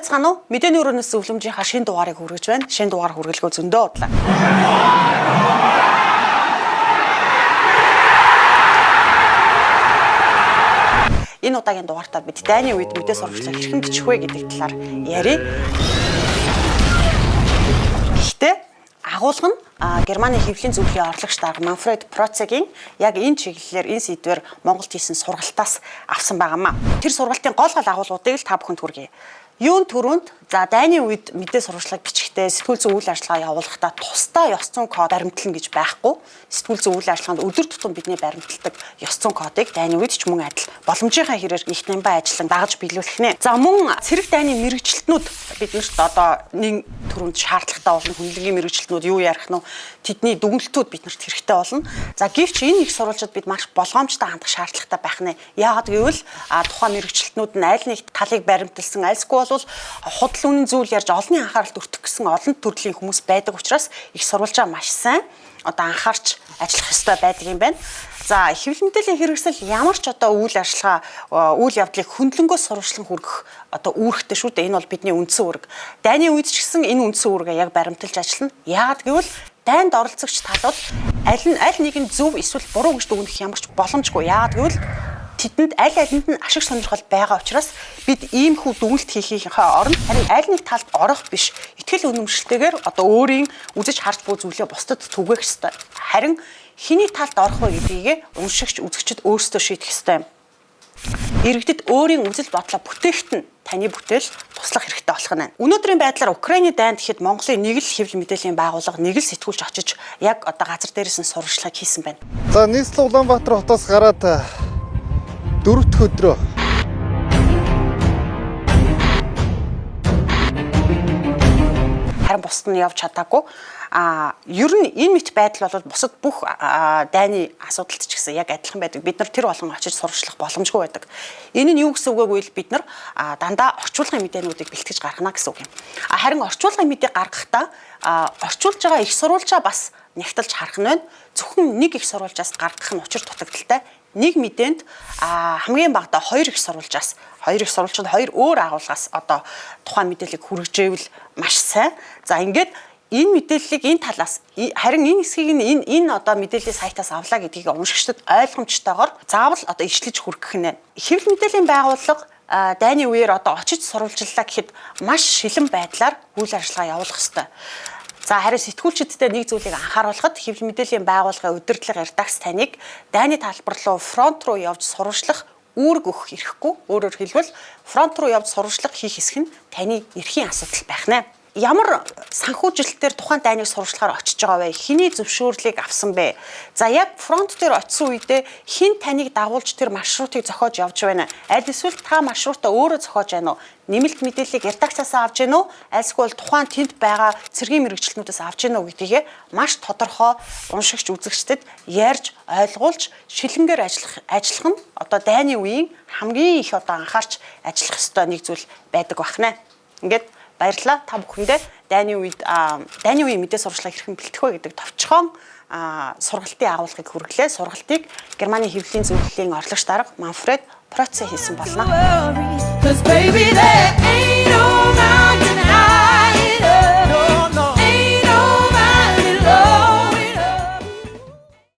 Байцгаана уу? Мэдээний өрөөнөөс зөвлөмжийнхаа шинэ дугаарыг хүргэж байна. Шинэ дугаар хүргэлгөө зөндөө удлаа. Энэ удаагийн дугаартаа бид дайны үед мэдээ сурвалжлага хэрхэн бичих вэ гэдэг талаар ярив. Гэхдээ агуулга нь Германы хэвлэлийн зөвлөлийн орлогч дарга Манфред Процегийн яг энэ чиглэлээр энэ сэдвээр Монголд хийсэн сургалтаас авсан байгаамаа. Тэр сургалтын гол гол агуулгуудыг л та бүхэнд хүргэе. Юун түрүүнд за дайны үед мэдээ сурвалжлагыг бичихдээ сэтгүүл зүйн үйл ажиллагаа явуулахдаа тусдаа ёс зүйн код баримтлана гэж байхгүй. Сэтгүүл зүйн үйл ажиллагаанд өдөр тутам бидний баримталдаг ёс зүйн кодыг дайны үед ч мөн адил боломжийнхаа хэрээр их намбай ажиллан дагаж биелүүлэх нэ. За мөн цэрэг дайны мэрэгжилтнүүд биднэрт одоо нэг түрүүнд шаардлагатай болно. Хөндлөнгийн мэрэгжилтнүүд юу ярих нь тэдний дүгнэлтүүд биднэрт хэрэгтэй болно. За гэвч энэ их сурвалжид бид маш болгоомжтой хандах шаардлагатай байх нэ. Яагаад гэвэл тухайн мэрэгжилтнүүд нь аль нэг талыг баримталсан, альсгүй бол худал үнэн зүйл ярьж олонний анхааралд өртөх гэсэн олон төрлийн хүмүүс байдаг учраас их сурвалжаа маш сайн одоо анхаарч ажиллах ёстой байдаг юм байна. За хэвлэл мэдээллийн хэрэгсэл ямар ч одоо үйл ажиллагаа үйл явдлыг хөндлөнгөөс сурвалжлан хүргэх одоо үүрэгтэй шүү дээ. Энэ бол бидний үндсэн үүрэг. Дайны үед ч гэсэн энэ үндсэн үүргээ яг баримталж ажиллана. Яагаад гэвэл дайнд оролцогч талууд аль нь аль нэг нь зөв эсвэл буруу гэж дүгнэх ямар ч боломжгүй. Яагаад гэвэл тэдэнд аль алинд нь ашиг сонирхол байгаа учраас бид иймхүү дүгнэлт хийхийнхээ оронд харин аль нэг талд орох биш итгэл үнэмшилтэйгээр одоо өөрийн үзэж харж буй зүйлээ бусдад түгээх ёстой. Харин хэний талд орох вэ гэдгийг уншигч үзэгчд өөрсдөө шийдэх ёстой юм. Иргэдэд өөрийн үзэл бодлоо бүтээхэд нь таны бүтээл туслах хэрэгтэй болох нь. Өнөөдрийн байдлаар Украины дайнд гэхэд Монголын нэг л хэвлэл мэдээллийн байгууллага, нэг л сэтгүүлч очиж яг одоо газар дээрээс нь сурвалжлагыг хийсэн байна. За нийслэл Улаанбаатар хотоос гараад дөрөв дэх өдрөө Харин бусд нь явж чадаагүй. Ер нь энэ мэт байдал бол бусад бүх дайны асуудалт ч гэсэн яг адилхан байдаг. Бид нар тэр болгон очиж сурвалжлах боломжгүй байдаг. Энэ нь юу гэсэн үг вэ гэвэл бид нар дандаа орчуулгын мэдээнүүдийг бэлтгэж гаргана гэсэн үг юм. Харин орчуулгын мэдээ гаргахдаа орчуулж байгаа их сурвалжаа бас нягталж харах нь байна. Зөвхөн нэг их сурвалжаас гаргах нь учир дутагдaltaй. Нэг мэдээнд хамгийн багадаа хоёр их сурвалжаас, хоёр их сурвалж нь хоёр өөр агуулгаас одоо тухайн мэдээллийг хүргэжээвэл маш сайн. За ингээд энэ мэдээллийг энэ талаас харин энэ хэсгийг нь энэ одоо мэдээллийн сайтаас авлаа гэдгийг уншигчдад ойлгомжтойгоор заавал одоо ишлэж хүргэх нь. Хэвлэл мэдээллийн байгууллага дайны үеэр одоо очиж сурвалжлаа гэхэд маш шилэн байдлаар үйл ажиллагаа явуулах ёстой. За харин сэтгүүлчидтэй нэг зүйлийг анхааруулхад хэвлэл мэдээллийн байгууллагын удирдлага редакц таныг дайны талбар руу фронт руу явж сурвалжлах үүрэг өгөх эрхгүй. Өөрөөр хэлбэл фронт руу явж сурвалжлага хийх хэсэг нь таны эрхийн асуудал байх нэ. Ямар санхүүжилтээр тухайн дайныг сурвалжлахаар очиж байгаа вэ? Хэний зөвшөөрлийг авсан бэ? За яг фронт дээр очисон үедээ хэн таныг дагуулж тэр маршрутыг зохиож явж байна? Аль эсвэл та маршрутаа өөрөө зохиож байна уу? Нэмэлт мэдээллийг редакцаас авч гэнэ үү? Альсгүй бол тухайн тэнд байгаа цэргийн мэргэжилтнүүдээс авч гэнэ үү гэдгийг маш тодорхой уншигч үзэгчдэд ярьж ойлгуулж шилэнгээр ажиллах нь одоо дайны үеийн хамгийн их одоо анхаарч ажиллах ёстой нэг зүйл байдаг бахнэ. Ингээд баярлалаа. Та бүхэндээ дайны үед дайны үеийн мэдээ сурвалжлага хэрхэн бэлтгэх вэ гэдэг товчхон сургалтын агуулгыг хүргэлээ. Сургалтыг Германы хэвлэлийн зөвлөлийн орлогч дарга Манфред Проце хийсэн болно. 'Cause baby, there ain't